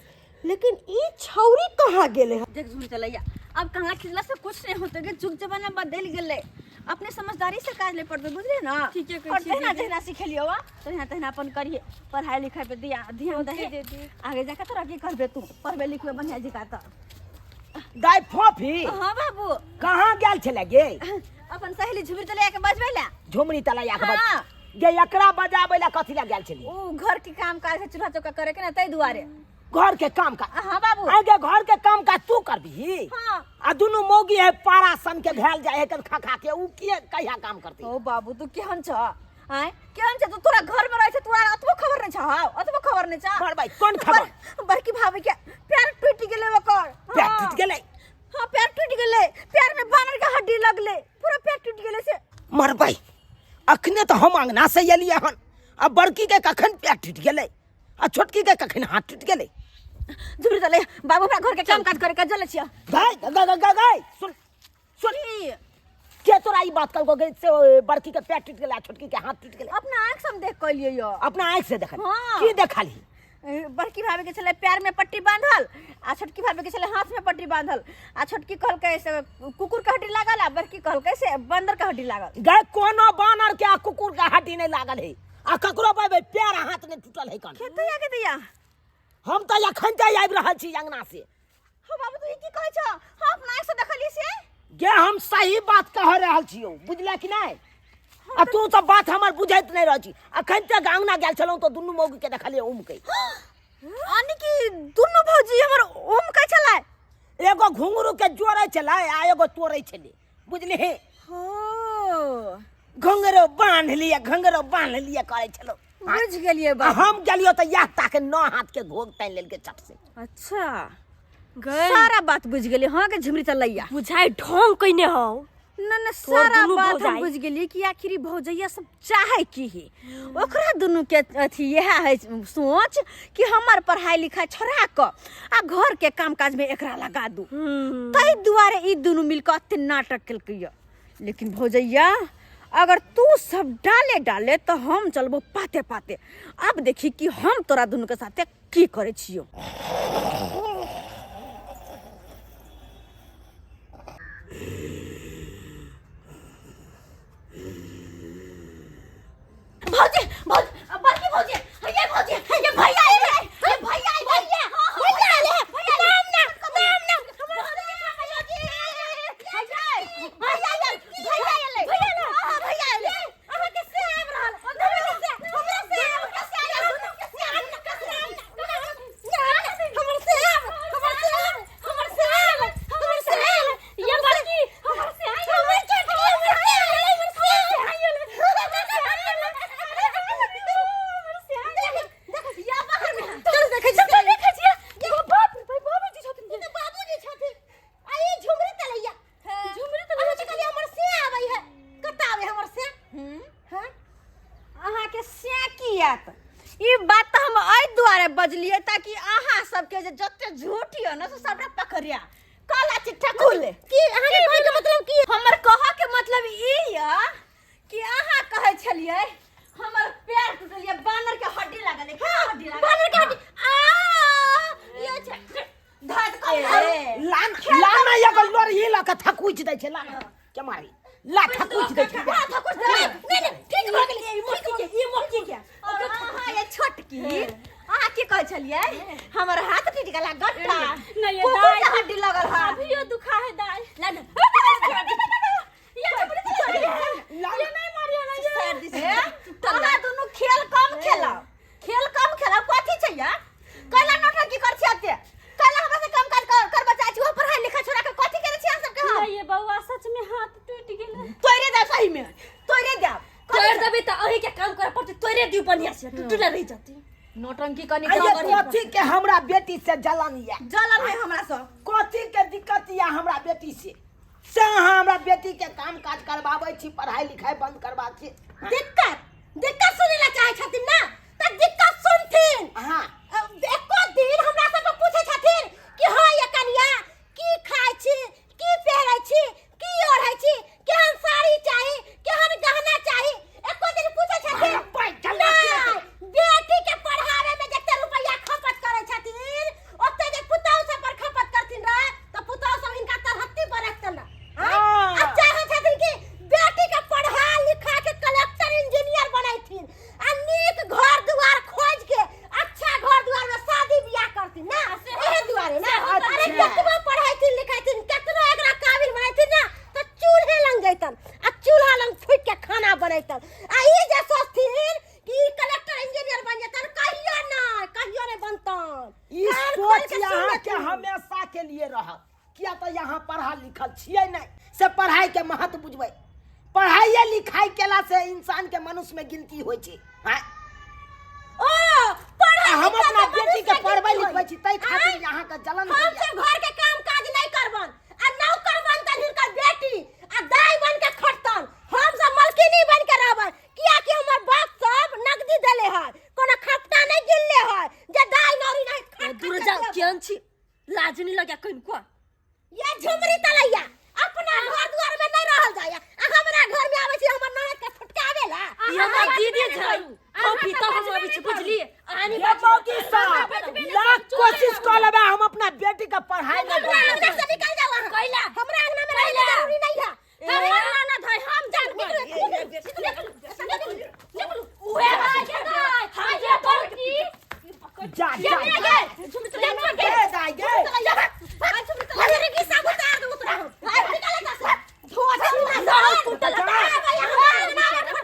लेकिन ई छौरी कहाँ गेलै?
देख झुम चलैया, अब कहाँ खिचला से कुछ नहीं होते, जुग जमाना बदल गेलै, अपने समझदारी से काज ले पड़ते, बुझलिए ना?
ठीके कहै
और
छियै
तहिना
दीदी।
जहिना सिखेलियौ आ तहिना तहिना अपन करिहे, पढ़ाई लिखाई पे ध्यान दहे, आगे जाके तोरा की करबे तू, पढ़बे लिखबे बढ़िया जकाँ तऽ।
दाइ फोफी।
हाँ बाबू।
कहाँ गेल छलै गे?
अपन सहेली झुमरी तलैया के बजबै ला।
झुमरी तलैया के बज
हाँ।
गे एकरा बजाबै ला कथी ला गेल छली?
उ घर के काम काज है, चूल्हा चौका करे के ना, तै दुआरे।
घर के काम काज?
हाँ बाबू।
आगे घर के काम काज तू करबही?
हाँ।
आ दुनू मौगी है पारा सन के भेल जाय है खा खा के, उ किए कहिया काम करती?
ओ बाबू तू केहन छ? आय केहन छ तू? तोरा घर में रहै छ, तोरा अतबो खबर नै छ? हां अतबो खबर नै छ।
मर भाई कोन खबर?
बड़की भाभी के पैर टूट गेलै ओकर।
पैर टूट गेलै?
हां पैर टूट गेलै, पैर में बानर के हड्डी लगलै, पूरा पैर टूट गेलै से।
मर भाई अखने तो हम अंगना से एलियै हन, आ बड़की के कखन पैर टूट गेलै, आ छोटकी के कखन हाथ टूट गेलै?
झुमरी चले बाबू हमरा घर के काम काज करे के चले छियै।
गाय गाय गाय गाय, सुन सुन, के तोरा ई बात कहलको गई से बड़की के पैर टूट गेलै आ छोटकी के हाथ टूट गेलै?
अपना आँख से हम देख के एलियै यो।
अपना आँखि से देखल?
हाँ।
की देखलही?
बड़की भाभी के छलै पैर में पट्टी बांधल आ छोटकी भाभी के छलै हाथ में पट्टी बांधल, आ छोटकी कहलकै से कुकुर के हड्डी लागल आ बड़की कहलकै से बंदर के हड्डी लागल।
गए कोनो बानर के आ कुकुर के हड्डी नहीं लागल है आ ककरो बे पैर आ हाथ नहीं टूटल है कन।
खेतै या खेतैया?
हम तऽ एखन तऽ आबि रहल छी अंगना से।
हो बाबू, तू ई की कहै छ? हम अपना आँखि से देखलियै से।
गे हम सही बात कह रहल छियौ, बुझले कि नहि? आ तू तऽ बात हमर बुझैत नहि रहै छी। अखन तक अंगना गेल छलहुँ तऽ दुनू मौगी के देखलियै उमकै।
यानी कि दुनू भौजी हमर उमकै छलै?
एगो घुंघरू के जोड़ै छलै आ एगो तोड़ै छलै, बुझलिही?
हो
घुंघरू बान्ह लिअ, घुंघरू बान्ह लिअ करै छलहुँ।
बुझि गेलियै
आ
बाबू।
हम गेलियो तऽ इएह ताके नौ हाथ के घोघ तानि लेलकै चट से।
अच्छा
गए
सारा बात बुझि गेलियै। हाँ के झिमरी चलैया
बुझाइ ढोंग कइने हौ
न न,
तोर
सारा
दुनू
बात हम
भौजाइ।
बुझि गेलियै कि आखिर ई भौजैया सब चाहे की है। ओकरा दुनू के अथी इएह है सोच कि हमर पढ़ाई लिखाई छोड़ा कऽ आ घर के काम काज में एकरा लगा दू, ताहि दुआरे ई दुनू मिल कऽ एते नाटक केलकै यऽ। लेकिन भौजैया अगर तू सब डाले डाले तो हम चलबो पाते पाते। अब देखी कि हम तोरा दुनू के साथे की करै छियौ। भौजी भौजी, बड़की भौजी, ये भौजी, ये भैया आइले, ये भैया आइले, भैया भैया आइले, भैया नाम ना नाम ना भैया भैया आइले, भैया आइले, भैया ना, हां भैया आइले। अहाँ के से आबि रहल, हमरा से, हमरा से, हमरा से आइले, दुनू के से आबि, के से आबि, हमर से आबि, हमर से आबि, हमर से आबि, हमर से आबि, ये बड़की हमर से आइले, हमर छोटकी हमर से आइले, हमर से आइले, चल देखै छी, चल देखै छी। बाप रे बाबूजी छथिन, ई तऽ बाबूजी छथिन आ ई झुमरी तलैया। झुमरी तलैया अहाँ कहलियै हमर से आबै है, कतऽ आबै हमर से? हां अहाँके से की आयत? ई बात तऽ हम एहि दुआरे बजलियै ताकि अहाँ सबके जे जते झूठ यऽ ने से सबटा पकड़िया काला चिट्ठा खुले। की अहाँके कहै के मतलब की? हमर कहऽ के मतलब ई यऽ कि अहाँ कहै छलियै हमर पैर टूटल यऽ, बानर के हड्डी लागल यऽ। हां हड्डी लागल, बानर के हड्डी आ ये छै धर कऽ
लान लाना एगो लोरही लऽ कऽ थकुचि दै छै, लाना के मारी ला थकुचि दै छै।
हां थकुच दे।
नहीं नहीं, ठीक भऽ गेलै। ई मोटकी के, ई मोटकी के।
और अहाँ ये छोटकी, अहाँ की कहै छलियै हमर हाथ टूटि गेल गट्टा?
नहीं, ये
कुकुर
दाइ।
के हड्डी लगल है।
अभियो दुखा है दाई।
ला ना।
ये चपड़ी चल ये नहीं मारियो ना ये।
सर्दी से अहाँ दुनू खेल कम खेलाउ, खेल कम खेलाउ। कथी छै यार? कैला नौटंकी कर छी एते? कैला हमरा से कम काज करबा चाहै छी? ओ पढ़ाई लिखाई छोड़ा के कथी केने छी अहाँ सबके? हम
नहीं ये बउआ सच में हाथ टूट गेल।
तोड़े देब, सही में तोड़े देब।
तोड़ देबै तऽ अहीं के काम करऽ पड़तै। तोड़े दियौ बढ़िया से, टूटले रहि जेतै।
नौटंकी कनी
अये
कम करी।
कथी के हमरा बेटी से जलन या?
जलन है हमरा से।
कथी के दिक्कत या हमरा बेटी से? से अहाँ हमरा बेटी के काम काज करबाबै छी, पढ़ाई लिखाई बंद करबा छी।
दिक्कत दिक्कत सुनै ला चाहै छथिन ना तऽ दिक्कत सुनथिन।
हाँ
एको दिन हमरा सबके पूछै छथिन कि हाँ ये कनिया की खाइ छी, की पहिरै छी, की ओढ़ै छी, केहन साड़ी चाही, केहन गहना चाही, एको दिन पूछै छथिन?
अरे भाई, जल्दी
नहि, बेटी के पढ़ावे में जते रुपया खपत करै छथिन ओते जे पुतहु सब पर खपत करथिन रह तऽ पुतहु सब हिनका तरहत्ती पर रखतन रह।
हाँ।
आ चाहै छथिन कि बेटी के पढ़ा लिखा के कलेक्टर इंजीनियर बनैथिन आ नीक घर दुआर खोज के अच्छा घर दुआर में शादी बियाह करथिन ना, एहे दुआरे ना। अरे केतबो पढ़ैथिन लिखैथिन, केतनो एकरा काबिल बनैथिन ना तऽ चूल्हे लंग जैतन आ चूल्हा लंग फूकि के खाना बनैतन। आ ई जे सोचथिन कि ई कलेक्टर इंजीनियर बन जेतन, कहियो ना, कहियो नहीं बनतन।
ई
कान खोल
सोच
के सुन
यहाँ के
लेथिन।
हमेशा के लिए रहत, किया तऽ यहाँ पढ़ल लिखल छियै नहि से पढ़ाई के महत्व बुझबै। पढ़ाइए लिखाई केला से इंसान के मनुष्य में गिनती होइ छै। हाँ?
ओ पढ़ाई
आ हम
लिखाई
अपना
से
बेटी के
मनुष्य
पढ़बै
गिनती
लिखबै
होइ।
छी ताहि खातिर यहाँ के जलन
हम
होइया।
सब घर के काम काज नहीं करबन आ नौकर बनतन हिनकर बेटी आ दाई बन के खटतन, हम सब मलकिनी बन के रहबन। किया कि हमर बाप सब नगदी देले है, कोनो खपटा नहीं गिनले है जे दाई नौरी नहीं खट
दूर
खट
जा
के
के छी लाज नहीं लगे कनिको
ये झुमरी तलैया अपना घर द्वार में नहीं रहल जाया आ हमरा घर में आबै छी हमर ननद के फटकावेला
ई हमर दीदी झाड़ू कॉफी तब हम आबै छी बुझलिए आनी
ये मौगी साहब लाख कोशिश कऽ लेबै हम अपना बेटी के पढ़ाई नहि
हमरा
बंद
अंगना
करबै।
से निकल जाओ अहाँ
कैला?
हमरा अंगना में रहै जरूरी नहीं है
हमर ननद है हम जान
निकलू निकलू निकलू निकलू
उहे भाई के दाय हम जे बड़की
जा जा जा ए दाई गे
हमारे की सब उतार दो उतार भाई निकल जा सब धो धो टूटल
गे गे खा खा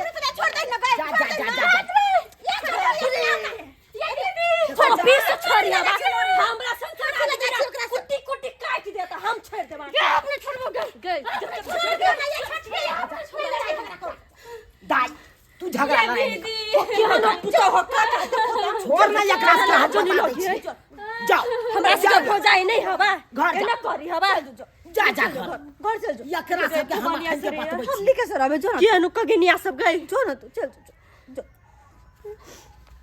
के
छोड़ दे ना
जा जा जा जा जा
कॉफी से छोड़ी हवा हमरा संसार कुट्टी कुट्टी काट देता हम छोड़ देबा
अपने छोड़बो गए गए
दाई तू झगड़ा लड़ाई नहीं कर।
की हम पुतो हो काटा
छोड़ ना एकरा से हाथ
जो नहीं
बता दै
लगी
छी। जाओ
हमरा से भौजाई नहीं हवा
घर जा।
एना करी हवा
जा जा घर
घर चल जो
एकरा सबके हम अखन के बतबै
हम
छी
लिखे सर अबे जो ना
के अनु कगेनिया सब गए
जो ना तू चल जो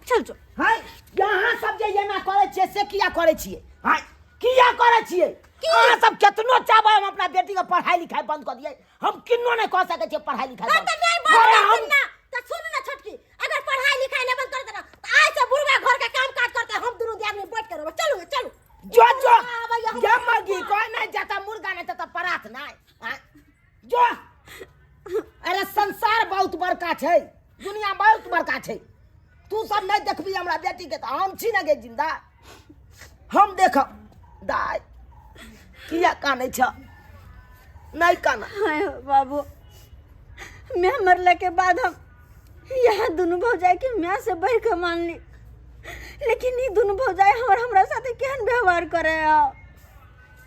चल जो
हाय यहाँ सब जे एना करै छियै से किया करै छियै हाय किया करै छियै अहाँ सब केतनो चाहबै हम अपना बेटी के पढ़ाई लिखाई बंद कऽ दियै हम किन्नो नहि कऽ सकै छियै पढ़ाई लिखाई बंद
तो नहीं बंद
अरे
कर
हम
ना तो सुन ना छोटकी अगर पढ़ाई लिखाई नहीं बंद कर देना तो आज से बुढ़वा घर का काम काज करते हम दोनों आदमी बैठ के रहबे चलू चलू
जो जो
आबै हम
ये मर्गी कोई नहीं जाता मुर्गा नहीं जाता परात नहीं आँय? जो अरे संसार बहुत बड़का छै दुनिया बहुत बड़का छै तू सब नहीं देखबी हमरा बेटी के तऽ हम छी ना गे जिंदा हम देखब दाय किया कानै छ नहीं काना
हाय बाबू मैं मरला के बाद हम यहाँ दुनू भौजाई के माय से बढ़ के मान ली लेकिन ई दुनू भौजाई हमर हमरा साथे केहन व्यवहार करे है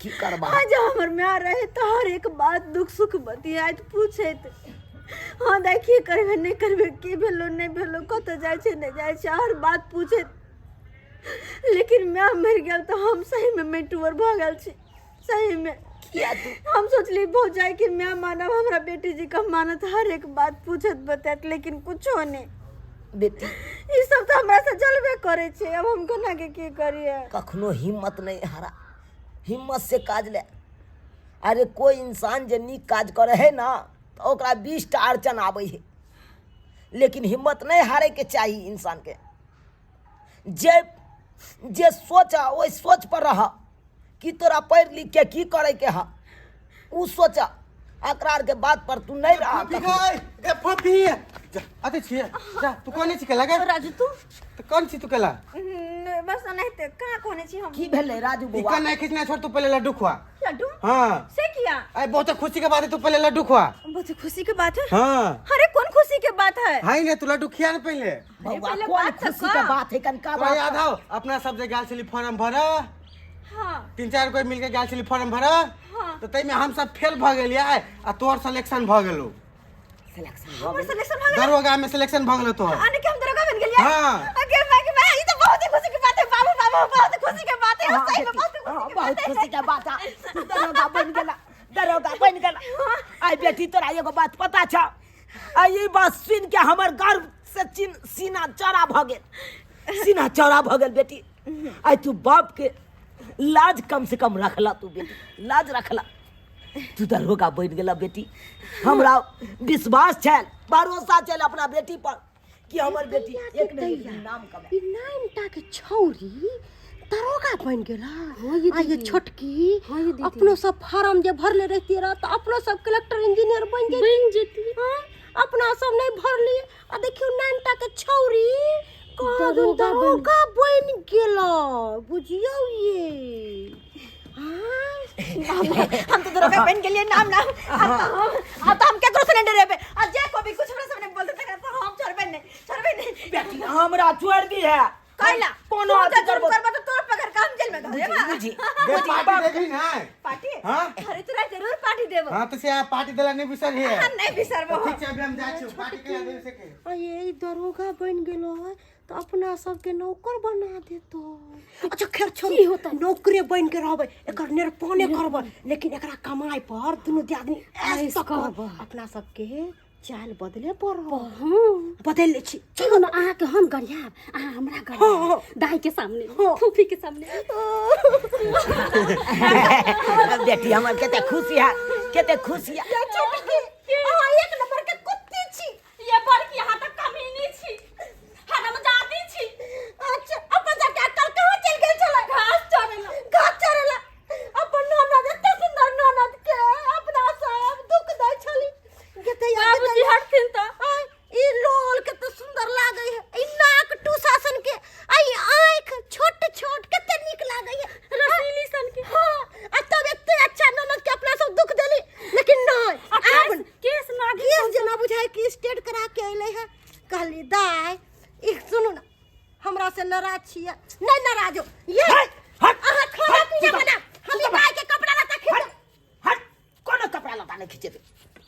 की करबा
आज हमर माय रहे तो हर एक बात दुख सुख बतियाइत पूछैत हाँ दाइ की करबे नहीं करबे की भेलो नहीं भेलो कतऽ जाइ छै नहीं जाइ छै हर बात पूछैत लेकिन माय मरि गेल तऽ हम सहीमे मेटुअर भऽ गेल छी सहीमे
किया तू
हम सोचली भौजाई के माय मानब हमरा बेटी जी के मानत हर एक बात पूछत बतायत लेकिन कुछो नहीं
बेटी
ई सब तऽ हमरा से जलबे करै छै अब हम कोना के की करिए
कखनो हिम्मत नहीं हारा हिम्मत से काज ले अरे कोई इंसान जे नीक काज करे है ना तो ओकरा 20 टा अड़चन आबै है लेकिन हिम्मत नहीं हारे के चाही इंसान के जे जे सोच ओहि सोच पर रह कि तोरा पढ़ि लिख के की करे के है उ सोच एकरा आर के बात पर तू नहीं रह
फूफी गई ए फूफी जा अते छिए जा तू कोने छी केला गे
राजू तू
तो कौन छी तू केला
न, बस एनाहिते कहाँ कहने छी हम
की भेलै राजू
ई
बौआ
कन्ना खींचना छोड़ तू पहले लड्डू खुआ
लड्डू
हाँ
से किया
अरे बहुत खुशी के बात है तू पहले लड्डू खुआ
बहुत खुशी के बात है
हाँ
अरे कौन खुशी के बात है
हाई ने तू लड्डू खिया ना पहले
बौआ
पहिले
कोन
बात तऽ
खुशी के
कह।
बात है कनका
तो
बात
याद आओ अपना सब जे गेल छली फॉर्म भर
हाँ
तीन चार कोई मिलके गेल छली फॉर्म भर
हाँ।
तो तई में हम सब फेल भ गेलियै आ तोहर सिलेक्शन भ गेलो
सिलेक्शन भऽ
हमर
गेल
सिलेक्शन भऽ गेल
दरोगा में सिलेक्शन भ गेलो तोहर
आने के हम दरोगा बन गेलियै
हाँ।
अगे मैं के मैं ई तो बहुत ही खुशी के बात है बाबू बाबू बहुत खुशी के बात है
हाँ,
सही में
बेटी,
बहुत खुशी
हाँ,
के
बहुत
बात है
खुशी के बात है तू दरोगा बन गेला दरोगा बन गेला आई बेटी तोरा एगो बात पता छ आई ई बात सुन के हमर गर्व से चिन सीना चौड़ा भ गेल सीना चौड़ा भ गेल बेटी आई तू बाप के लाज कम से कम रखला तू बेटी लाज रखला तू दरोगा बन गेला बेटी हमरा विश्वास छल भरोसा छल अपना बेटी पर कि हमर बेटी एक ने एक दिन नाम कमाए
ई नाइन टा के छौरी दरोगा बन गेला आ ये छोटकी अपनो सब फार्म जे भरले रहती रह तऽ अपनो सब कलेक्टर इंजीनियर बन जेती
बन जेती
हाँ, अपना सब नहीं भरली आ देखियो नाइन टा के छौरी कहाँ दुन दरोगा बन गेला बुझियौ ये हाँ
हम तो दरोगा बन गेलियै नाम नाम अब तो हम अब तो हम केकरो से नहीं डरेबे आ जे को भी कुछ हमरा सब नहीं बोलते तकरा तो हम छोड़बे नहीं छोड़बे नहीं
बेटी हमरा छोड़ दी है
कैला
कोनो
तू
अथी
जे जुर्म
करबो
करबो तो तोर पकड़ के हम जेल में धरेबा
बुझी
गे पार्टी देबी ना
पार्टी
हाँ?
अरे तोरा जरूर पार्टी देबो
हाँ तो से आ पार्टी देला नहीं बिसर है
हम नहीं बिसरबो
ठीक छै अभी हम जाइ छी पार्टी के देबे से के
आ ये ई दरोगा बन गेलो है तो अपना सबके नौकर बना देतो अच्छा खैर छोड़ नौकरे बन के रहबै एकर निरपाने करबै लेकिन एकरा कमाई पर दुनू दियादनी ऐश करबै अपना सबके चाल बदले पड़ल।
हाँ।
बदलि लै छी।
चलू ने, अहाँके हम गरियाब, अहाँ हमरा गरियाब, दाई के सामने, फूफी के सामने।
बेटी हमर कते खुशी है, कते खुशी है।
अहाँ एक नंबर के कुत्ती छी।
ये बड़की अहाँ तऽ कमीनी छी, हरामजादी छी।
अच्छा, अपन सबके अक्कल कहाँ चलि गेल छलै?
घास चरेला।
घास चरेला। अपन ननद, एते सुन्दर ननद के अपना सब दुख दै छली। गेतै आ
बाबूजी
गेतै।
हटथिन तऽ।
आय, ई लोल कते सुन्दर लागै है, ई नाक टूसा सन के, आ ई आँख छोट छोट कते नीक लागै है,
रसीली सन के।
हाँ, आ तब एते अच्छा ननद के अपना सब दुख देली, लेकिन नहीं।
आ
आब
केस, केस नागिन
केस
सन।
जेना बुझाय कि स्टेट करा के अयलै है। कहली दाय, ई सुनू ने, हमरा से नाराज छियै? नहीं नाराज हो ये।
हट, हट,
अहाँ खाना
हट,
पीना
सुतब,
बना, हम ई
सुतब।
दाय के कपड़ा लत्ता खींच।
हट, हट, कोनो कपड़ा लत्ता नहीं खींचेतै,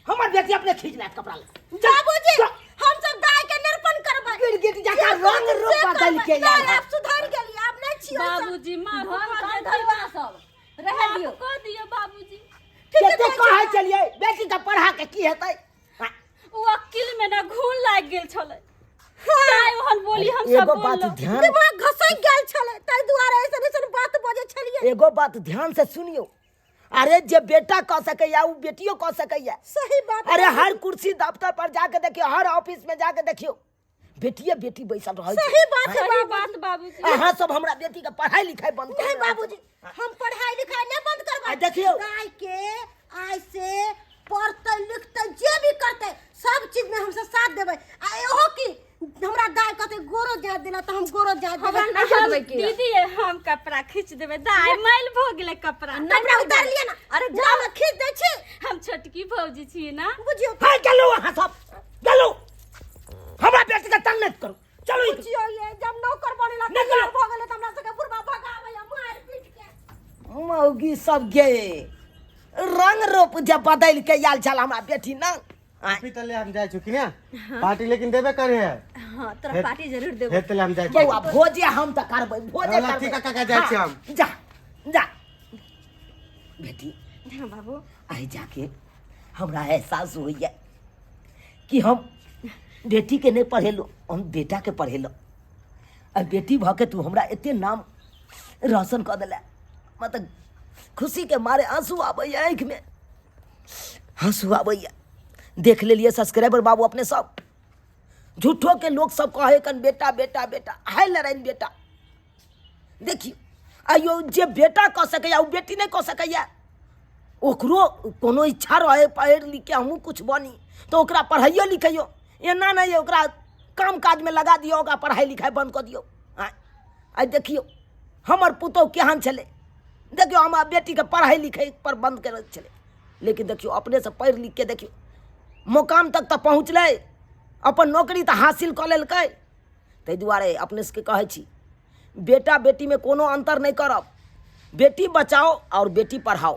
हमर बेटी अपने खींच लेत कपड़ा लत्ता।
बाबूजी,
जा।
हम सब दाय के निर्पण करबै।
गिरगिट जकाँ
जे
रंग
करबै,
रूप
से
बदलि के
करबै।
आयल
नहि,
है।
आब सुधरि गेली, आब नहि छियै सब।
बाबूजी, माफ
धन
कऽ
धन
दियौ।
धरुआ सब रहै
माफ
दियौ।
कऽ दियौ बाबूजी।
ठीके
कते
कहै
कहै
छी।
छलियै बेटी के पढ़ा के की हेतै? हाँ,
ओ अक्किल में ना घून लागि गेल छलै, ताहि ओहन बोली हम सब
एगो बात
बोललहुँ।
ध्यान,
दिमाग घसकि गेल छलै, ताहि दुआरे ऐसन ऐसन बात बजै छलियै।
एगो बात ध्यान से सुनियो, अरे जे बेटा कह सकैया उ बेटियो कह सकैया।
सही बात।
अरे हर कुर्सी दफ्तर पर जाके देखियो, हर ऑफिस में जाके देखियो, बेटिए बेटी बैसल रहै छै।
सही बात है।
सही बात बाबूजी।
अहाँ सब हमरा बेटी के पढ़ाई लिखाई बंद
नहीं
कर।
बाबूजी, हम पढ़ाई लिखाई नहीं बंद करबै।
आ देखियौ।
गाय के आइ से पढ़तै लिखतै, जे भी करतै, सब चीज में हमसब साथ देबै। आ इहो की हमरा दाय कहतै गोरो जाय देला तऽ हम गोरो जाय देबै।
हम
दीदी, हम कपड़ा खींच देबै दाय, मैल भऽ गेलै कपड़ा।
कपड़ा उतार लिअ ने।
अरे
जाओ, खींच दै छी।
हम छोटकी भौजी छी ना।
बुझियौ।
हाय गेलौ, अहाँ सब गेलौ, हमरा बेटी के तंग नहि करू, चलू ई।
बुझियौ, ये जब नौकर बनेला
निकलो।
तैयार भऽ गेलै तऽ हमरा सबके बुढ़बा भगाबै मारि पीट के।
मौगी सब गे रंग रूप जे बदलि के आयल छल हमरा बेटी ना।
पार्टी तले हम जाइ छु कि ना, पार्टी लेकिन देबे करे है।
हाँ, तोरा पार्टी जरूर देबो।
हे तले हम जाइ छी।
बौआ, भोजे हम तऽ करबै, भोजे
चल,
करबै।
ठीक है काका, जाइ छी हम।
हाँ, जा जा बेटी।
हाँ बाबू।
आइ जाके हमरा एहसास होइए कि हम बेटी के नहीं पढ़ेलहुँ, हम बेटा के पढ़ेलहुँ। आ बेटी भऽ के तू हमरा एते नाम रोशन कऽ देले, मतलब खुशी के मारे आंसू आबैए, आँखिमे आंसू आबैए। देख लेलियै सब्सक्राइबर बाबू अपने सब, झूठो के लोग सब कहे कन बेटा बेटा बेटा, हाय लड़ाइन बेटा। देखियौ, आइयो जे बेटा कऽ सकैए ओ बेटी नहि कऽ सकैए। ओकरो कोनो इच्छा रहे पढ़ि लिख के हमहूँ कुछ बनी, तऽ ओकरा पढ़ाइयो लिखाइयो, एना नहि ओकरा काम काजमे लगा दियौ, ओकरा पढ़ाइ लिखाइ बन्द कऽ दियौ। आँय, आइ देखियौ हमर पुतहु केहन छलै। देखियौ, हमरा बेटीके पढ़ाइ लिखाइ पर बन्द करै छलै, लेकिन देखियौ अपनेसँ पढ़ि लिखके देखियौ मुकाम तक तऽ पहुँचलै, अपन नौकरी तऽ हासिल कऽ लेलकै। ताहि दुआरे अपने सबके कहै छी, बेटा बेटीमे कोनो अन्तर नहि करब, बेटी बचाओ आओर बेटी पढ़ाओ।